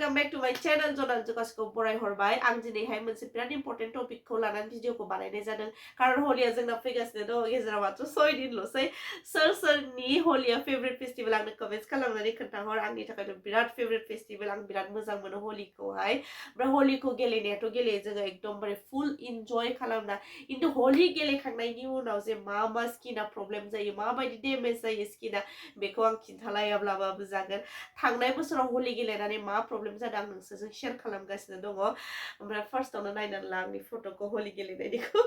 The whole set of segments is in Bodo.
welcome back to my channel Jonal Jukasको बराय हरबाय आं दिनैहाय मोनसे बिराद इम्पोर्टेन्ट टपिकखौ लानानै भिडिअखौ बानायनाय जादों कारण हलिया जोंना फैगासिनो दं गेजेराव मात्र 6 दिनल'सै सोरनि हलिया फेभरेट फेस्टिवल आंनो कमेन्ट्स खालामनानै खोन्थाहर आंनि थाखायथ' बिराद फेभरेट फेस्टिवल आं बिराद मोजां मोनो हलिखौहाय ओमफ्राय हलिखौ गेलेनायाथ' गेलेयो जोङो एकदमबारे फुल इन्जय खालामना खिन्थु हलि गेलेखांनायनि उनाव जे मा स्किना प्रब्लेम जायो माबायदि डेमेज जायो स्किना बेखौ आं खिन्थालायाब्लाबो जागोन थांनाय बोसोराव हलि गेलेनानै मा प्रब्लेम जादों आं नोंसोरजों शेयार खालामगासिनो दङ ओमफ्राय फार्स्टआवनो नायनानै ला आंनि फट'खौ हलि गेलेनायनिखौ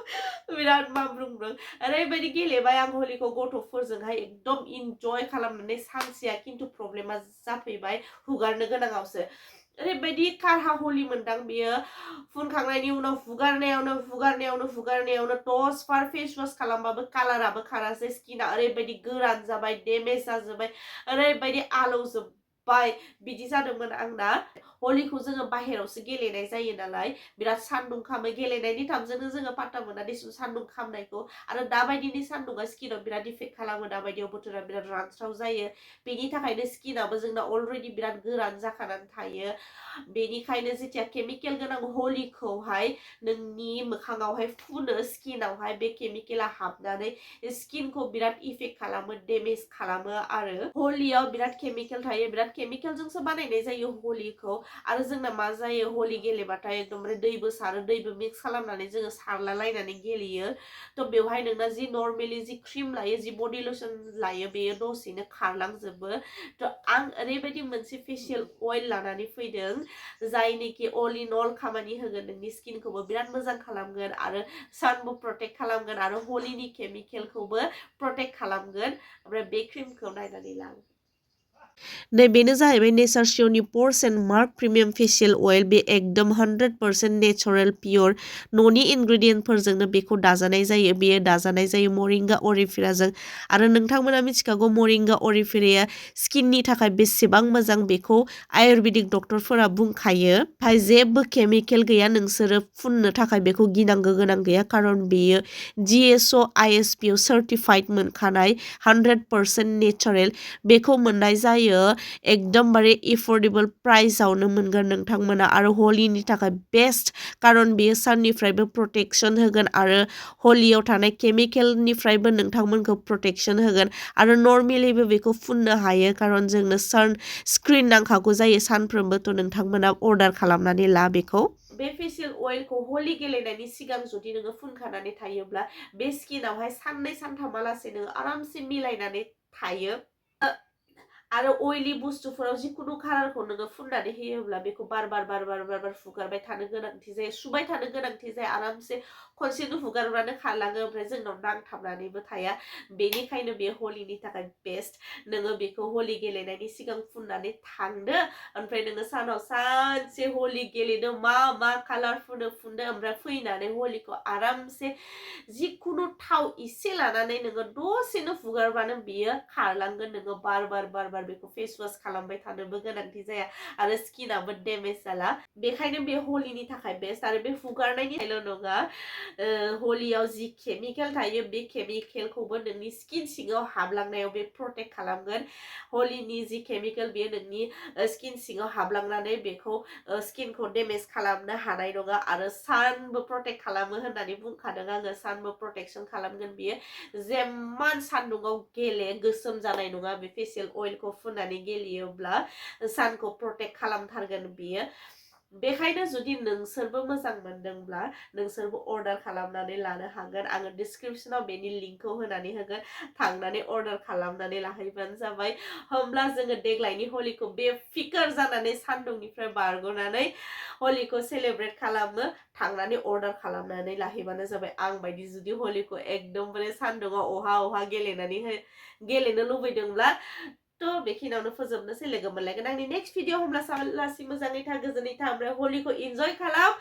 बिराद माब्रुंब्रुं ओरैबायदि गेलेबाय आं हलिखौ गथ'फोरजोंहाय एकदम इन्जय खालामनानै सानसेया खिन्थु प्रब्लेमा जाफैबाय हुगारनो गोनाङावसो ओरैबायदि कारहा हलि मोनदां बेयो फुनखांनायनि उनाव हुगारनायावनो टस फार फेस वाश खालामबाबो कालाराबो खारासै स्किना ओरैबायदि गोरान जाबाय डेमेज जाजोब्बाय ओरैबायदि आलौजोब्बाय बिदि जादोंमोन आंना हलिखौ जोङो बाहेरावसो गेलेनाय जायो नालाय बिराद सान्दुं खामो गेलेनायनि थामजोंनो जोङो पात्ता मोना दिसुन सान्दुं खामनायखौ आरो दाबायदिनि सान्दुंआ स्किनाव बिराद इफेक्ट खालामो दाबायदियाव बोथोरा बिराद रानस्राव जायो बेनि थाखायनो स्किनाबो जोंना अलरेडि बिराद गोरान जाखानानै थायो बेनिखायनो जेथिया केमिकेल गोनां हलिखौहाय नोंनि मोखाङावहाय फुनो स्किनावहाय बे केमिकेला हाबनानै स्किनखौ बिराद इफेक्ट खालामो डेमेज खालामो आरो हलियाव बिराद केमिकेल थायो बिराद केमिकेलजोंसो बानायनाय जायो हलिखौ आरो जोंना मा जायो हलि गेलेबाथाय एकदमबारे दैबो सारो दैबो मिक्स खालामनानै जोङो सारलालायनानै गेलेयो थ' बेवहाय नोंना जि नर्मेलि जि क्रिम लायो जि बडि लसन लायो बेयो दसेनो खारलांजोबो थ' आं ओरैबायदि मोनसे फेशियल अइल लानानै फैदों जायनिखि अल इन अल खामानि होगोन नोंनि स्किनखौबो बिराद मोजां खालामगोन आरो सानबो प्रटेक्ट खालामगोन आरो हलिनि केमिकेलखौबो प्रटेक्ट खालामगोन ओमफ्राय बे क्रिमखौ नायनानै ला नै बेनो जाहैबाय नेचारशियरनि purse and mark premium facial oil बे एकदम 100% नेचारेल पियर न'नि इनग्रेडियेन्टफोरजोंनो बेखौ दाजानाय जायो बेयो दाजानाय जायो मरिंगा अरिफेराजों आरो नोंथांमोना मिथिखागौ मरिंगा अरिफेराया स्किननि थाखाय बेसेबां मोजां बेखौ आयुर्वेदिक डक्टरफोरा बुंखायो फाय जेबो केमिकेल गैया नोंसोरो फुननो थाखाय बेखौ गिनांगौ गोनां गैया खारन बेयो GSO ISPO सार्टिफाइड मोनखानाय 100% नेचारेल बेखौ मोननाय जायो एकदमबारे एफोर्डेबल प्राइसआवनो मोनगोन नोंथांमोना आरो हलिनि थाखाय बेस्ट खारन बेयो साननिफ्रायबो प्रटेक्शन होगोन आरो हलियाव थानाय केमिकेलनिफ्रायबो नोंथांमोनखौ प्रटेक्शन होगोन आरो नर्मेलिबो बेखौ फुननो हायो खारन जोंनो सान स्क्रिन नांखागौ जायो सानफ्रोमबो थ' नोंथांमोना अर्डार खालामनानै ला बेखौ बे फेशियल अइलखौ हलि गेलेनायनि सिगां जुदि नोङो फुनखानानै थायोब्ला बे स्किनावहाय साननै सानथामालासे नोङो आरामसे मिलायनानै थायो आरो अइलि बुस्थुफोराव जिखुनु कालारखौ नोङो फुननानै होयोब्ला बेखौ बार बार फुगारबाय थानो गोनांथि जायो सुबाय थानो गोनांथि जाया आरामसे खनसेनो हुगारबानो खारलाङो ओमफ्राय जोंनाव नांथाबनानैबो थाया बेनिखायनो बे हलिनि थाखाय बेस्ट नोङो बेखौ हलि गेलेनायनि सिगां फुननानै थांदो ओमफ्राय नोङो सानाव सानसे हलि गेलेनो मा कालार फुनो फुनदो ओमफ्राय फैनानै हलिखौ आरामसे जिखुनु थाव इसे लानानै नोङो दसेनो हुगारबानो बियो खारलांगोन नोङो बार बेखौ फेस वाश खालामबाय थानोबो गोनांथि जाया आरो स्किनाबो डेमेज जाला बेखायनो बे हलिनि थाखाय बेस्ट आरो बे हुगारनायनि थाखायल' नङा हलियाव जि केमिकेल थायो बे केमिकेलखौबो नोंनि स्किन सिङाव हाबलांनायाव बे प्रटेक्ट खालामगोन हलिनि जि केमिकेल बेयो नोंनि स्किन सिङाव हाबलांनानै बेखौ स्किनखौ डेमेज खालामनो हानाय नङा आरो सानबो प्रटेक्ट खालामो होननानै बुंखादों आङो सानबो प्रटेक्शन खालामगोन बियो जेमान सान्दुङाव गेले गोसोम जानाय नङा बे फेशियल अइलखौ फुननानै गेलेयोब्ला सानखौ प्रटेक्ट खालामथारगोन बियो बेखायनो जुदि नोंसोरबो मोजां मोनदोंब्ला नोंसोरबो अर्डार खालामनानै लानो हागोन आङो डिसक्रिपशनाव बेनि लिंकखौ होनानै होगोन थांनानै अर्डार खालामनानै लाहैबानो जाबाय होमब्ला जोङो देग्लायनि हलिखौ बे फिकार जानानै सान्दुंनिफ्राय बारग'नानै हलिखौ सेलेब्रेट खालामो थांनानै अर्डार खालामनानै लाहैबानो जाबाय आं बायदि जुदि हलिखौ एकदमबारे सान्दुङाव अहा गेलेनो लुबैदोंब्ला थ' बेखिनियावनो फोजोबनोसै लोगो मोनलायगोन आंनि नेक्स्ट भिडिअ होमब्ला मोजाङै था गोजोनै था ओमफ्राय हलिखौ इन्जय खालाम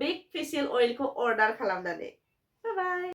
बे फेशियल अइलखौ अर्डार खालामनानै बाय बाय